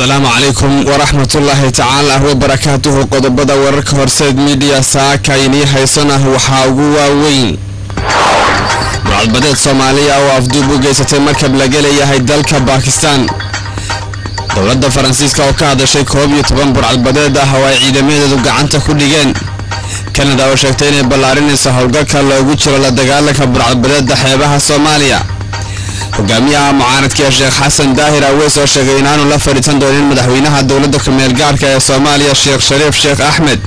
Asalaamu calaykum waraxmatullaahi tacaala wabarakaatuhu. Qodobada wararka Horseed Midiya saaka inii haysanah waxaa ugu waaweyn: burcadbadeed Soomaaliya oo afduub u geysatay markab laga leeyahay dalka Bakistan, dowladda Faransiiska oo ka hadashay 11 burcadbadeed ah oo ay ciidamadeedu gacanta ku dhigeen, Kanada oo sheegtay inay ballaarinayso howlgalka loogu jiro la dagaalanka burcadbadeedda xeebaha Soomaaliya, hogaamiyaha mucaaradka Sheekh Xasan Daahir Aweys oo sheegay inaanu la fadhiisan doonin madaxweynaha dowladda kumeel gaarka ee Soomaaliya Sheekh Shariif Sheekh Axmed,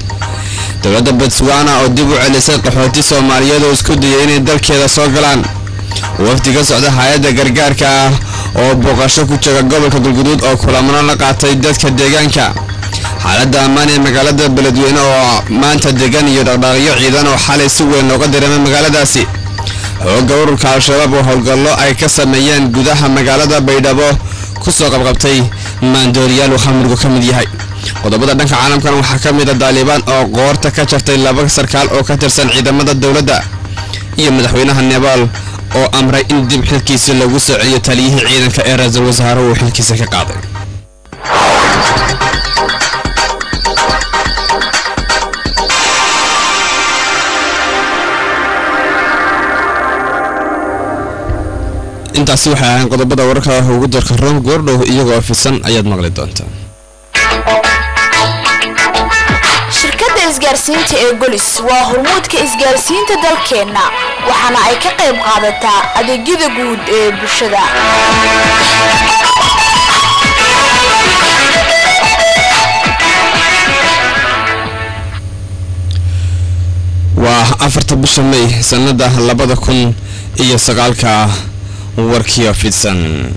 dowladda Botswana oo dib u celisay qaxooti Soomaaliyeed oo isku dayay inay dalkeeda soo galaan, wafdi ka socda hay-adda gargaarka ah oo booqasho ku jooga gobolka Galguduud oo kulamano la qaatay dadka deegaanka, xaaladda ammaan ee magaalada Beledweyne oo maanta degan iyo dhaqdhaaqyo ciidan oo xalay si weyn looga dareemay magaaladaasi, xoogga ururka Al-Shabaab oo howlgallo ay ka sameeyeen gudaha magaalada Baydhabo kusoo qabqabtay maandooriyaal uu khamrigu ka mid yahay. Qodobada dhanka caalamkan waxaa ka mid a Daalibaan oo qoorta ka jartay 2 sarkaal oo ka tirsan ciidamada dowladda, iyo madaxweynaha Nebaal oo amray in dib xilkiisa lagu soo celiyo taliyihii ciidanka ee ra-iisul wasaaruhu uu xilkiisa ka qaaday. Intaasi waxay ahayn qodobada wararka ugu darka room. Goordhow iyagoo fidsan ayaad maqli doontaa. Shirkadda isgaarsiinta ee Golis waa hormuudka isgaarsiinta dalkeenna, waxaana ay ka qayb qaadataa adeegyada guud ee bulshada. Waa 4-ta bisha May sanada 2009-ka. Warkiyo fidsan.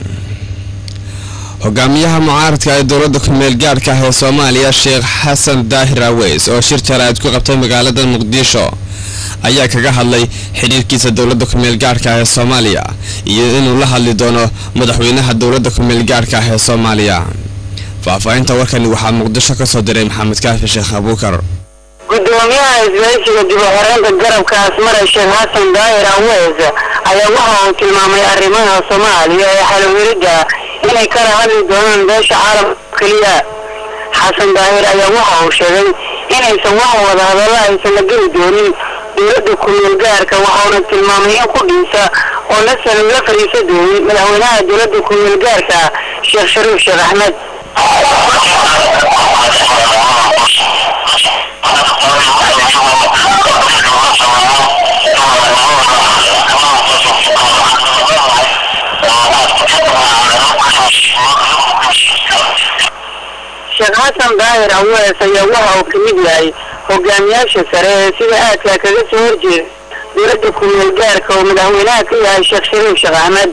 Hogaamiyaha mucaaradka ee dowladda kumeel gaadhka ah ee Soomaaliya Sheekh Xasan Daahir Aweys oo shir jaraa'id ku qabtay magaalada Muqdisho ayaa kaga hadlay xidhiirkiisa dowladda kumeel gaadhka ah ee Soomaaliya iyo inuu la hadli doono madaxweynaha dowladda kumeel gaadhka ah ee Soomaaliya. Faahfaahinta warkani waxaa Muqdisho kasoo diray Maxamed Kaafi Sheekh Abuukar. Gudoomiyaha isbahaysiga dib u xoreynta garabka Asmara Sheekh Xasan Daahir Aweys ayaa waxa uu tilmaamay arrimaha Soomaaliya ee xalowelidda inay kala hadli doonaan beesha caalamka keliya. Xasan Daahir ayaa waxa uu sheegay inaysan wax wada hadalla aysan la geli doonin dowladda kumeel gaarka, waxauna tilmaamay in qudhiisa oo lasan la fadhiisa doonin madaxweynaha dowladda kumeel gaarka Sheekh Shariif Sheekh Axmed. Sheekh Xasan Daahir Awees ayaa waxa uu ka mid yahay hogaamiyaasha sare ee sida aadka kaga soo horjeeda dowladda kumeel gaarka oo madaxweynaha ka yahay Sheekh Shariif Sheekh Axmed.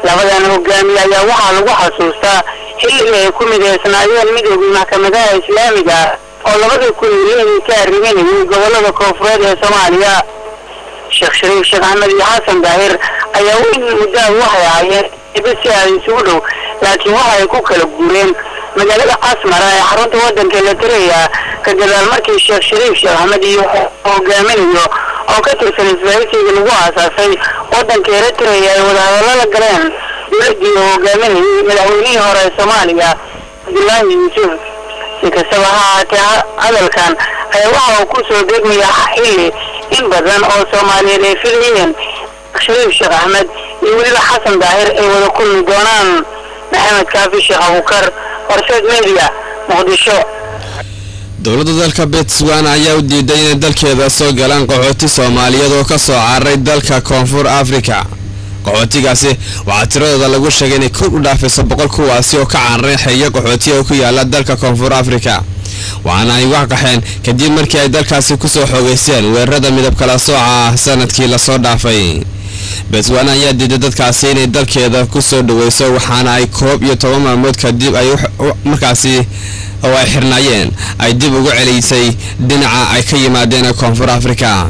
Labadan hogaamiye ayaa waxaa lagu xasuustaa xilligii ay ku mideysnaayeen midoogii maxkamadaha islaamiga oo 2006-dii ka arriminayay gobolada koonfureed ee Soomaaliya. Sheekh Shariif Sheekh Axmed iyo Xasan Daahir ayaa weyn muddaha waxay ahaayeen si ay isugu dhow, laakiin waxa ay ku kala guureen magaalada Asmara ee xarunta waddanka Eritrea ka gadaal markii Sheekh Shariif Sheekh Axmed iyo hogaaminayo oo ka tirsan isbahaysiga lagu aasaasay waddanka Eritrea ay wadahadallo la galeen dowladdii uu hogaaminayay madaxweynihii hore ee Soomaaliya Cabdullaahi Yuusuf. Si kastaba ha ahaatee, hadalkan ayaa waxa uu ku soo degmaya xilli in badan oo Soomaaliyeed ay filayeen Shariif Sheekh Axmed iyo weliba Xasan Daahir ay wada kulmi doonaan. Maxamed Kaafi Sheekh Abuukar, Horseed Media, Muqdisho. Dowladda dalka Botswana ayaa u diiday inay dalkeeda soo galaan qaxooti Soomaaliyeed oo ka soo cararay dalka Koonfur Afrika. Qaxootigaasi waxaa tiradooda lagu sheegay inay kor u dhaafayso 100, kuwaasi oo ka cararay xeeyo qaxootiya oo ku yaala dalka Koonfur Afrika, waxaana ay wax qaxeen kadib markii ay dalkaasi kusoo xoogeysteen weerarada midab kala sooca ah sanadkii lasoo dhaafay. Botswana ayaa diiday dadkaasi inay dalkeeda kusoo dhaweyso, waxaana ay 11 maalmood kadib ay markaasi oo ay xirnaayeen ay dib ugu celisay dhinaca ay ka yimaadeen Koonfur Afrika.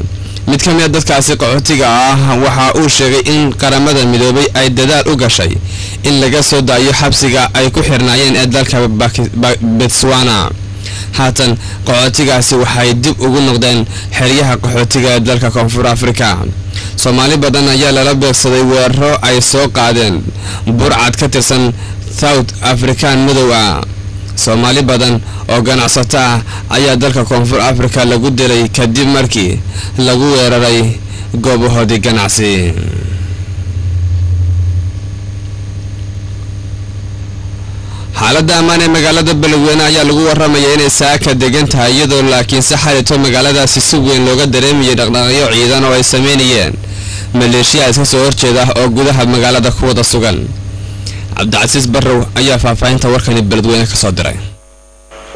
Mid ka mid a dadkaasi qaxootiga ah waxa uu sheegay in Qaramada Midoobay ay dadaal u gashay in laga soo daayo xabsiga ay ku xirnaayeen ee dalka Botswana. Haatan qaxootigaasi waxay dib ugu noqdeen xeryaha qaxootiga ee dalka Koonfur Afrika. Soomaali badan ayaa lala beegsaday weeraro ay soo qaadeen burcad ka tirsan South African madow ah. Soomaali badan oo ganacsato ah ayaa dalka Koonfur Afrika lagu dilay kadib markii lagu weeraray goobahoodii ganacsi. Xaaladda ammaan ee magaalada Beledweyne ayaa lagu waramaya inay saaka degan tahay, iyadoo laakiinse xalito magaaladaasi si weyn looga dareemayay dhaqdhaqaaqyo ciidan oo ay sameynayeen maleeshiya iska soo horjeeda oo gudaha magaalada ku wada sugan. Cabdicasiis Barrow ayaa faahfaahinta warkani Beledweyne kasoo diray.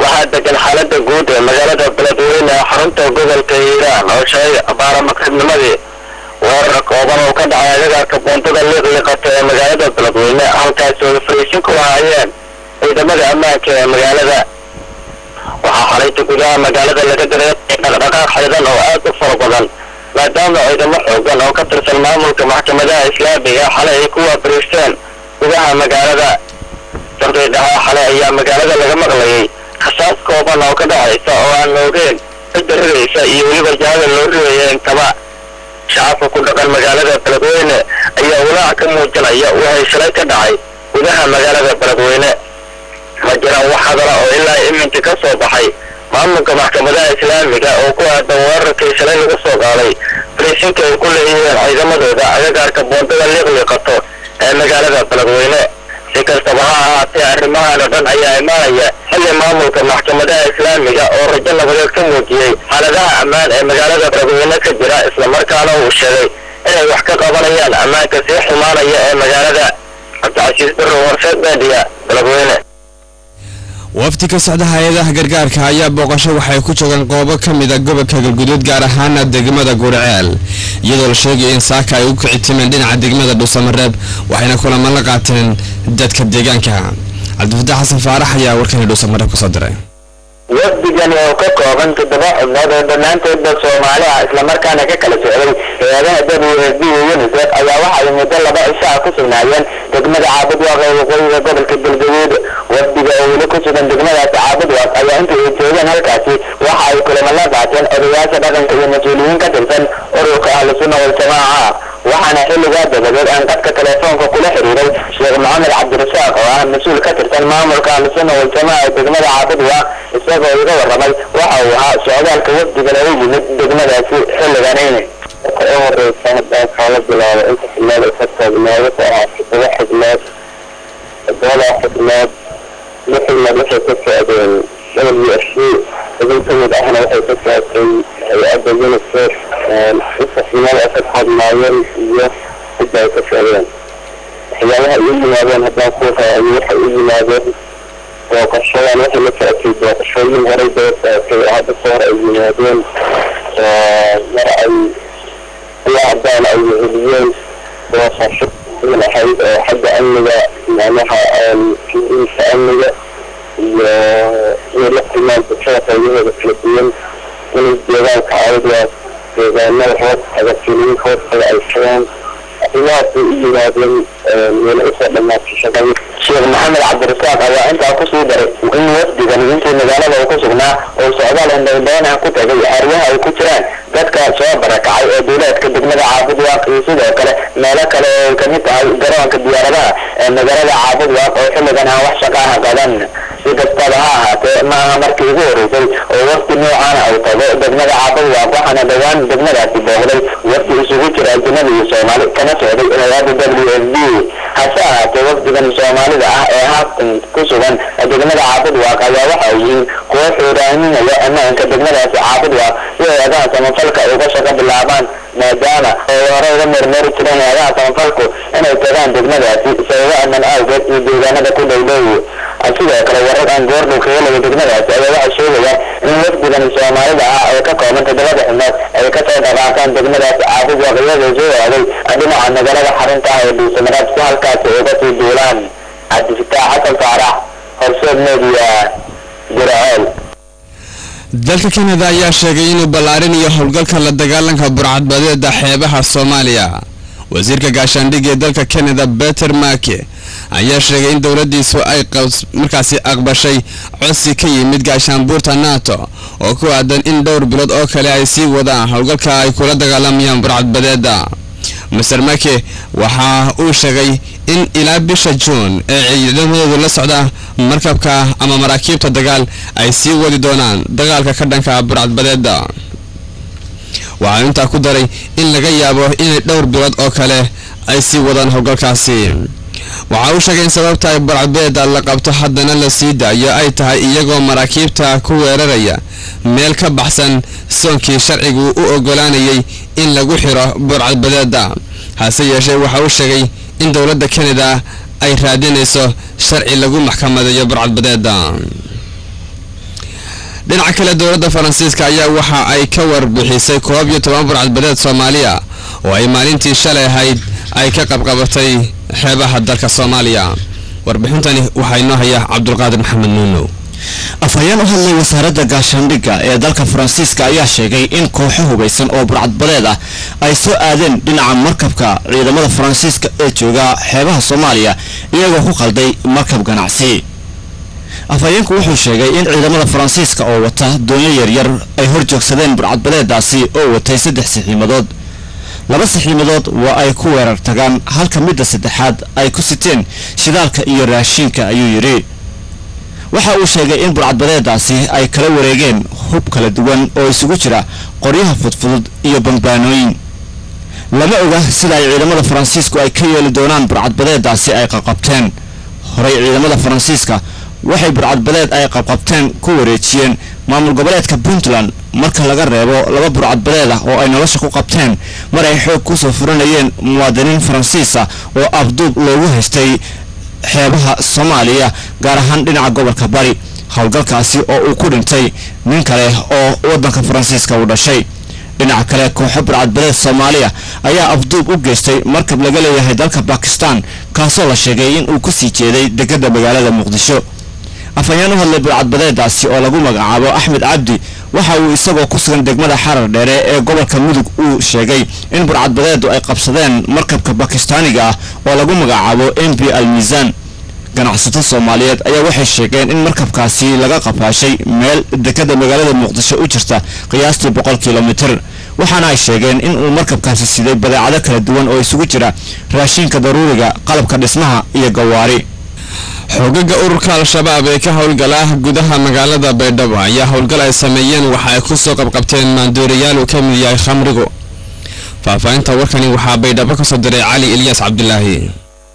Waxaa degan xaalada guud ee magaalada Beledweyne ee xarunta gobolka Hiiraan oo shalay abaara maqribnimadii weerar kooban oo ka dhacay agagaarka buundada liqliqata ee magaalada Beledweyne, halkaasi oo fariisin ku lahaayeen ciidamada ammaanka ee magaalada. Waxaa xalayta gudaha magaalada laga dareemay dhaqdhaqaaq ciidan oo aad u fara badan, maadaama ciidamo xoogan oo ka tirsan maamulka maxkamadaha islaamiga xalay ay ku waabariisteen gudaha magaalada. Sardii dhaxa xalay ayaa magaalada laga maqlayay khasaas kooban oo ka dhacaysa oo aan la ogeyn cidda ridaysa iyo weliba jahada loo ridaya intaba. Shacabka ku dhaqan magaalada Beledweyne ayaa walaac ka muujinaya waxay shalay ka dhacay gudaha magaalada Beledweyne. Ma jiraan wax hadala oo ilaa iminka ka soo baxay maamulka maxkamadaha islaamiga oo ku aadan weerarkii shalay lagu soo qaaday fariisinka ay ku leeyihiin ciidamadooda agagaarka buundada liiqliiqato ee magaalada Beledweyne. Si kastaba ha ahaatee, arrimahan oo dhan ayaa imaanaya xilli maamulka maxkamadaha islaamiga oo rajo nabadeed ka muujiyey xaaladaha ammaan ee magaalada Beledweyne ka jira, islamarkaana uu sheegay inay wax ka qabanayaan ammaanka sii xumaanaya ee magaalada. Cabdicasiis Barrow, Horseed Media, Beledweyne. Wafdi ka socda hay-adaha gargaarka ayaa booqasho waxay ku joogaan goobo ka mid a gobolka Galguduud, gaar ahaana degmada Guriceel, iyadoo la sheegaya in saaka ay u kici timeen dhinaca degmada Dhuusamareeb, waxayna kulamo la qaateen dadka deegaanka. Cabdifataax Xasan Faarax ayaa warkani Dhuusamareeb kusoo diray. Wafdigani oo ka kooban 7 xubnood oo dhammaantoodba Soomaali ah, islamarkaana ka kala socday hay-adaha WFP iyo UNICEF, ayaa waxa ay muddo 2 cisho ah ku sugnaayeen degmada Caabudwaaq ee waqooyiga gobolka Galgaduud. Wafdiga oo weli ku sugan degmadaasi Caabudwaaq ayaa intii ay joogeen halkaasi waxa ay kulamo la qaateen odayaasha dhaqanka iyo mas-uuliyiin ka tirsan ururka Ahlu Sunna Waljamaaca. Waxaana xilligaa dabadeed aan qadka telefoonka kula xiriiray Sheekh Maxamed Cabdirasaaq oo ah mas-uul ka tirsan maamulka Ahlu Sunna Waljamaaca ee degmada Caabudwaaq, isagoo iga warramay waxa uu ahaa socdaalka wafdigan oo u yimid degmadaasi xilligani. Marka u horeysa haddaan kaala bilaabo inta xubnood ay ka taagnaa, wuxuu ahaa 7 xubnood. 7-daa xubnood, 6 xubnood waxay ka socdeen WFP, xubin ka mid ahna waxay ka socotay hay-adda UNICEF. Inta xubnood ay ka koobnaayeen iyo cidda ay ka socdeen, waxyaabaha ay u yimaadeen haddaan kuu raaciyo, waxay u yimaadeen booqashadan waxay la socotay booqashooyin horay daba socotay oo hadda ka hor ay yimaadeen, mar ay kuwa cadaan ay weheliyeen, booqasho ahayd oo xagga amniga, macnaha fiirinta amniga iyo inay la kulmaan bulshada qaybaheeda kala duwan, inay deegaanka Caabudwaaq, deegaanada hoostaga, tuulooyinka hoostaga ay tagaan. Arrimahaas bay u yimaadeen, wayna usoo dhamaatay shaqadii. Sheekh Maxamed Cabdirasaaq ayaa intaa kusii daray in wafdigani intii magaalada uu ku sugnaa uu socdaal indhaindhayn ah ku tagay xeryaha ay ku jiraan dadka soo barakacay ee duuleedka degmada Caabudwaaq iyo sidoo kale meelo kale oo ay kamid tahay garoonka diyaaradaha ee magaalada Caabudwaaq oo xilligan aan wax shaqo ah qaban. Si kastaba ha ahaatee, ma aha markii ugu horeysay oo wafdi noocaana uu tago degmada Caabudwaaq, waxaana dhowaan degmadaasi booqday wafdi isugu jira ajnabi iyo Soomaali kana socday hay-adda WFP. Hase ahaatee, wafdigan Soomaalida ah ee haatan ku sugan degmada Caabudwaaq ayaa waxa ay yihiin kuwo xuuraaminaya ammaanka degmadaasi Caabudwaaq si hay-adaha samafalka uga shaqo bilaabaan, maadaama ay hore uga meermeeri jireen hay-adaha samafalku inay tagaan degmadaasi sababo ammaan awgeed iyo deegaanada ku dhow dhow. Sidoo kale, warar aan goordhow ka helaya degmadaasi ayaa waxay sheegayaan in wafdigan Soomaalida ah ee ka kooban 7-da xubnood ay kasoo dhaqaaqaan degmadaasi Caabudwaaq, iyagoo soo aaday dhinaca magaalada xarunta ah ee Dhuusamareeb si halkaasi uga sii duulaan. Cabdifataax Xasan Faarax, Horseed Media, Guriceel. Dalka Kanada ayaa sheegay inuu ballaarinayo howlgalka la dagaalanka burcadbadeeda xeebaha Soomaaliya. Wasiirka gaashaandhigga ee dalka Canada, Peter Make, ayaa sheegay in dowladiisu ay markaasi aqbashay codsi ka yimid gaashaanbuurta NATO oo ku aadan in dhowr bilood oo kale ay sii wadaan howlgalka ay kula dagaalamayaan burcadbadeeda. Mister Make waxa uu sheegay In ilaa bisha Juun ee ciidamadoodu la socda markabka ama maraakiibta dagaal ay sii wadi doonaan dagaalka ka dhanka burcadbadeeda. Waxaa intaa ku daray in laga yaabo inay dhowr bilood oo kale ay sii wadaan howlgalkaasi. Waxa uu sheegay in sababta ay burcadbadeeda la qabto haddana la sii daayo ay tahay iyagoo maraakiibta ku weeraraya meel ka baxsan soonkii sharcigu u ogolaanayay in lagu xiro burcadbadeeda. Hase yeeshee, waxa uu sheegay in dowladda Canada ay raadinayso sharci lagu maxkamadeeyo burcadbadeeda. Dhinaca kale, dowladda Faransiiska ayaa waxa ay ka warbixisay 11 burcadbadeed Soomaaliya oo ay maalintii shalay ahayd ay ka qabqabatay xeebaha dalka Soomaaliya. Warbixintani waxaa inoo haya Cabdulqaadir Maxamed Nuunow. Afhayeen u hadlay wasaaradda gaashaandhigga ee dalka Faransiiska ayaa sheegay in kooxo hubaysan oo burcadbadeed ah ay soo aadeen dhinaca markabka ciidamada Faransiiska ee jooga xeebaha Soomaaliya, iyagoo ku qalday markab ganacsi. Afhayeenku wuxuu sheegay in ciidamada Faransiiska oo wata doonyo yaryar ay hor joogsadeen burcadbadeedaasi oo watay saddex saxiimadood. Laba saxiimadood waa ay ku weerar tagaan, halka midda saddexaad ay ku siteen shidaalka iyo raashinka, ayuu yidhi. Waxa uu sheegay in burcadbadeedaasi ay kala wareegeen hub kala duwan oo isugu jira qoryaha fudfudud iyo bambaanooyin. Lama oga sida ay ciidamada Faransiisku ay ka yeeli doonaan burcadbadeedaasi ay qaqabteen. Horey ciidamada Faransiiska waxay burcadbadeed ay qabqabteen ku wareejiyeen maamul goboleedka Puntland, marka laga reebo laba burcadbadeed ah oo ay nolosha ku qabteen mar ay xoog kusoo furanayeen muwaadiniin Faransiisa oo afduub loogu haystay xeebaha Soomaaliya, gaar ahaan dhinaca gobolka Bari, howlgalkaasi oo uu ku dhintay nin kale oo waddanka Faransiiska u dhashay. Dhinaca kale, kooxo burcadbadeed Soomaaliya ayaa afduub u geystay markab laga leeyahay dalka Bakistan, kaasoo la sheegay in uu kusii jeeday dekadda magaalada Muqdisho. Afhayeen u hadlay burcadbadeedaasi oo lagu magacaabo Axmed Cabdi waxa uu isagoo ku sugan degmada Xarar Dheere ee gobolka Mudug uu sheegay in burcadbadeedu ay qabsadeen markabka Bakistaaniga ah oo lagu magacaabo MB Almiisaan. Ganacsato Soomaaliyeed ayaa waxay sheegeen in markabkaasi laga qafaashay meel dekada magaalada Muqdisho u jirta qiyaastii 100 kilomitir, waxaana ay sheegeen in uu markabkaasi siday badeecado kala duwan oo isugu jira raashinka daruuriga, qalabka dhismaha iyo gawaari. Xogaga ururka Al-Shabaab ee ka howlgala gudaha magaalada Baydhabo ayaa howlgal ay sameeyeen waxa ay kusoo qabqabteen maandooriyaal uu ka mid yahay khamrigu. Faahfaahinta warkani waxaa Baydhabo kasoo diray Cali Ilyaas Cabdilaahi.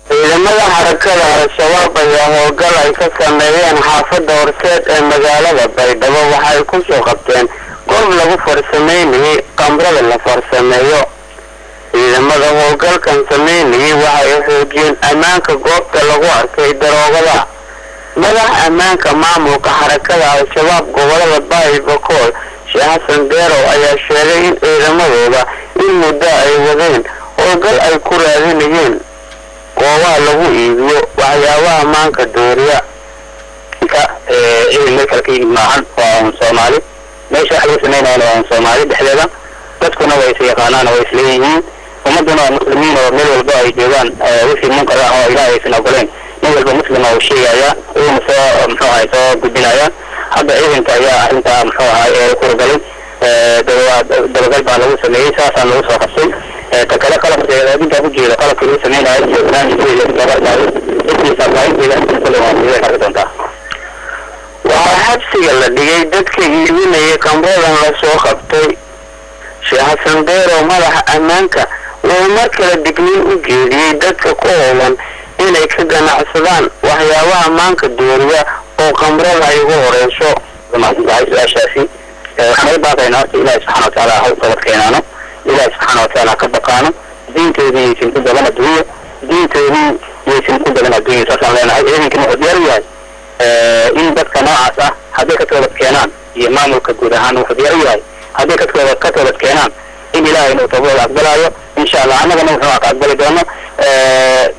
Ciidamada Xarakada Al-Shabaab ayaa howlgal ay ka sameeyeen xaafadda Horseed ee magaalada Baydhabo waxay kusoo qabteen goob lagu farsameynayay qamrada la farsameeyo. Ciidamada howlgalkan sameynayay waxay xoojiyeen ammaanka goobta lagu arkay daroogada. Madax ammaanka maamulka Xarakada Al-Shabaab gobolada Baay Bakool, Sheekh Xasan Deerow, ayaa sheegay in ciidamadooda in muddo ay wadeen howlgal ay ku raadinayeen goobaha lagu iibiyo waxyaabaha maanka dooriya. Ciidan meel kale ka yimid maahan, waa un Soomaali. Meesha wax lagu sameynayana waa un Soomaali dhexdeeda, dadkuna way is yaqaanaan oo way isleeyihiin, ummadduna waa muslimiin oo meel walba ay joogaan wixii munkar ah oo Ilaahay aysan ogoleyn nin walba muslima uu sheegaya, uuna soo, muxuu ahay, soo gudbinaya. Hadda ciidanka ayaa arrintaa, muxuu ahay, ee kurgalay, dabagal baa lagu sameeyey, saasaa lagu soo qabtay. Ta kale, qalabka intaa ku jeedo, qalabka lagu sameynayo iyo barnaamijkeeda laga arkaayo, intii faahfaahinteeda kale waa sidee arki doontaa. Waxaa xabsiga la dhigay dadka iibinayay qamradan la soo qabtay. Sheekh Xasan Deerow, madaxa ammaanka, wuxuu mar kale digniin u jeediyey dadka ku howlan inay ka ganacsadaan waxyaabaha maanka dooriya oo qamrada ay ugu horeyso. Mahadsantahay su-aashaasi. Waxaan uga baaqaynaa horta Ilaahi subxaana watacaala ha u toobad keenaano, Ilaahi subxaana watacaala ha ka baqaano, diintoodii yaysan ku daban adduunyo, diintoodii yaysan ku daban adduunyo, saasaan leenahay. Ciidankana wuxuu diyaar u yahay in dadka noocaas ah hadday ka toobad keenaan, iyo maamulka guud ahaan wuxuu diyaar u yahay hadday ka toobad keenaan in Ilaahay uu toobadooda aqbalayo, insha Allah, annagana wuxuu ka aqbali doono,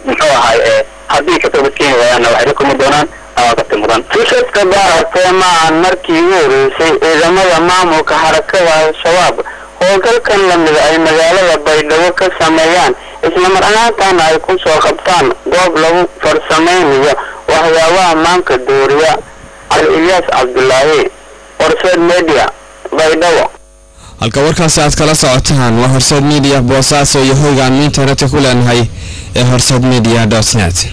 muxuu ahay. Haddii ka toobad keeni waayaanna waxay la kulmi doonaan awaaqibta mudan. Si kastaba ahaatee, maahan markii ugu horeysay ciidamada maamulka Xarakada Al-Shabaab howlgalkan lamid ay magaalada Baydhabo ka sameeyaan, islamar ahaantaana ay ku soo qabtaan goob lagu farsameynayo waxyaabaha maanka dooriya. Cali Ilyaas Cabdulaahi, Horseed Media, Baydhabo. Halka warkaasi aad kala socotaan waa Horseed Media Boosaaso iyo hoyga aan internetka ku leenahay ee horseedmedia.net.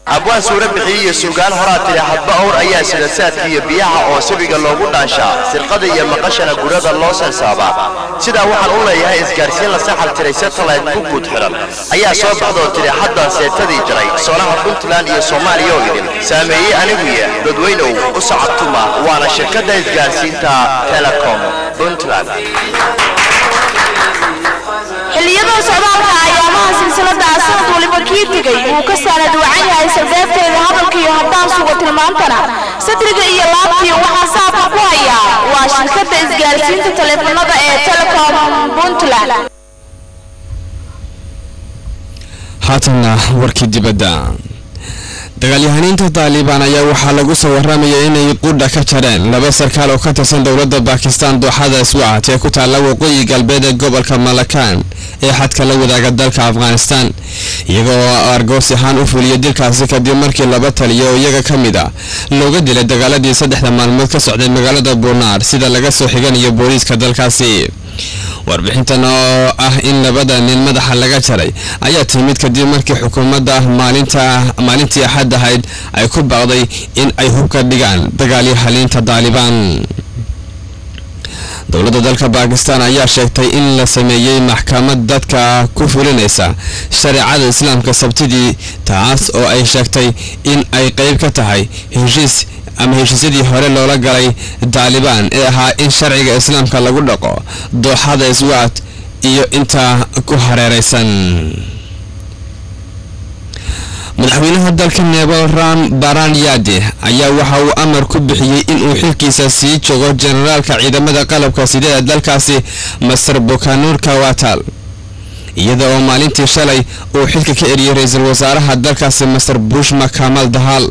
Abwaan suura bixiye iyo suugaan horaa tiri hadba owr ayaa sida saadka iyo biyaha oo sibiga loogu dhaanshaa, sirqada iyo maqashana gurada loo sansaabaa. Sidaa waxaan u leeyahay isgaarsiin la saxal tiray satellite ku guud xiran ayaa soo baxdoo tiri haddaan seetadii jaray soonaha Puntland iyo Soomaaliya oo idin saameeyey aniguya dadweynow u sacabtuma, waana shirkadda isgaarsiinta Telecom Puntland. Xilliyada socdaalka ayaamaha silsilada sanad waliba kii tegay wuu ka saanad wacan yahay sarbeebteeda hadalka iyo haddaan sugo tilmaantana sadriga iyo laabtiyo waxaa saafka ku hayaa waa shirkadda isgaarsiinta taleefanada ee Telecom Puntland. Haatanna warkii dibadda. Dagaalyahaniinta Taalibaan ayaa waxaa lagu soo waramaya inay qudha ka jareen laba sarkaal oo ka tirsan dowladda Bakistan dooxada Swat ee ku taalla waqooyi galbeed ee gobolka Malakan ee xadka la wadaaga dalka Afghanistan, iyagoo argoos ahaan u fuliyay dilkaasi kadib markii laba taliyo oo iyaga ka mid ah looga dilay dagaaladii 3 maalmood ka socday magaalada Bunar, sida laga soo xiganayo booliiska dalkaasi. Warbixintan oo ah in labada nin madaxa laga jaray ayaa timid kadib markii xukuumadda maalintii Axad ahayd ay ku baaqday in ay hubka dhigaan dagaalyahaliinta Taalibaan. Dowladda dalka Bakistan ayaa sheegtay in la sameeyey maxkamad dadka ku fulinaysa shareecada Islaamka Sabtidii, taas oo ay sheegtay in ay qayb ka tahay heshiis ama heshiisyadii hore loola galay Taalibaan ee ahaa in sharciga Islaamka lagu dhaqo dooxada Swat iyo inta ku hareeraysan. Madaxweynaha dalka Nepal Ram Baran Yade ayaa waxa uu amar ku bixiyey in uu xilkiisa sii joogo generaalka ciidamada qalabka sida ee dalkaasi Master Bukanur Kawatal, iyada oo maalintii shalay uu xilka ka eriyey ra'iisul wasaaraha dalkaasi Master Bushma Kamal Dahal.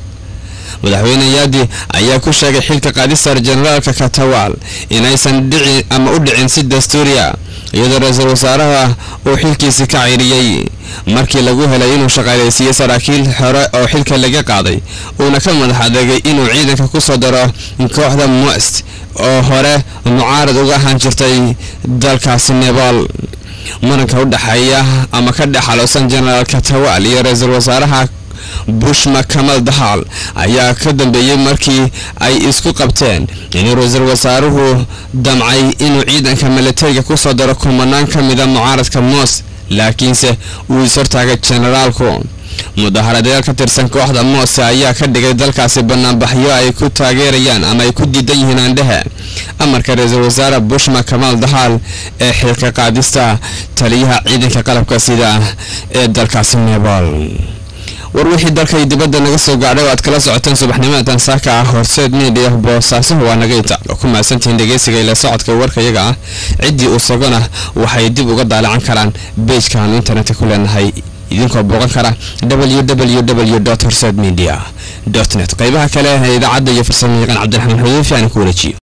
Madaxweyne Yadi ayaa ku sheegay xilka qaadista generaalka Katawal inaysan dhicin ama u dhicin si dastuuriya, iyadoo ra'iisul wasaaraha uu xilkiisi ka ceyriyey markii lagu helay inuu shaqaaleysiiyey saraakiil hore oo xilka laga qaaday, uuna ka madax adeegay inuu ciidanka ku soo daro kooxda Moist oo hore mucaarad uga ahaan jirtay dalkaasi Nepal. Muranka u dhexeeya ama ka dhex xaloosan generaal Katawal iyo ra'iisul wasaaraha Bushma Kamal Dahal ayaa ka dambeeyey markii ay isku qabteen inuu ra'iisul wasaaruhu damcay inuu ciidanka militariga ku soo daro kumanaan ka mida mucaaradka Moos, laakiinse uu is hortaagay generaalku. Mudaharaadayaal ka tirsan kooxda Moose ayaa ka dhigay dalkaasi banaanbaxyo ay ku taageerayaan ama ay ku diidan yihiin aandhehe amarka ra'iisul wasaare Bushma Kamal Dahal ee xilka qaadista taliyaha ciidanka qalabka sida ee dalkaasi Nepal. War wixii dalka iyo dibadda naga soo gaadhay oo aad kala socoteen subaxnimada tansaaka ah Horseed Media Boosaaso waa naga inta. Ku mahadsantihiin dhegeysiga ila socodka warka iyaga ah. Ciddii uu sogona waxay dib uga daalacan karaan page-ka aan internetka ku leenahay, idinkoo booqan kara www.horseedmedia.net. Qaybaha kale ee idaacadda iyo farsamayaqaan Cabdiraxmaan Xuduufi aan ku wareejiyo.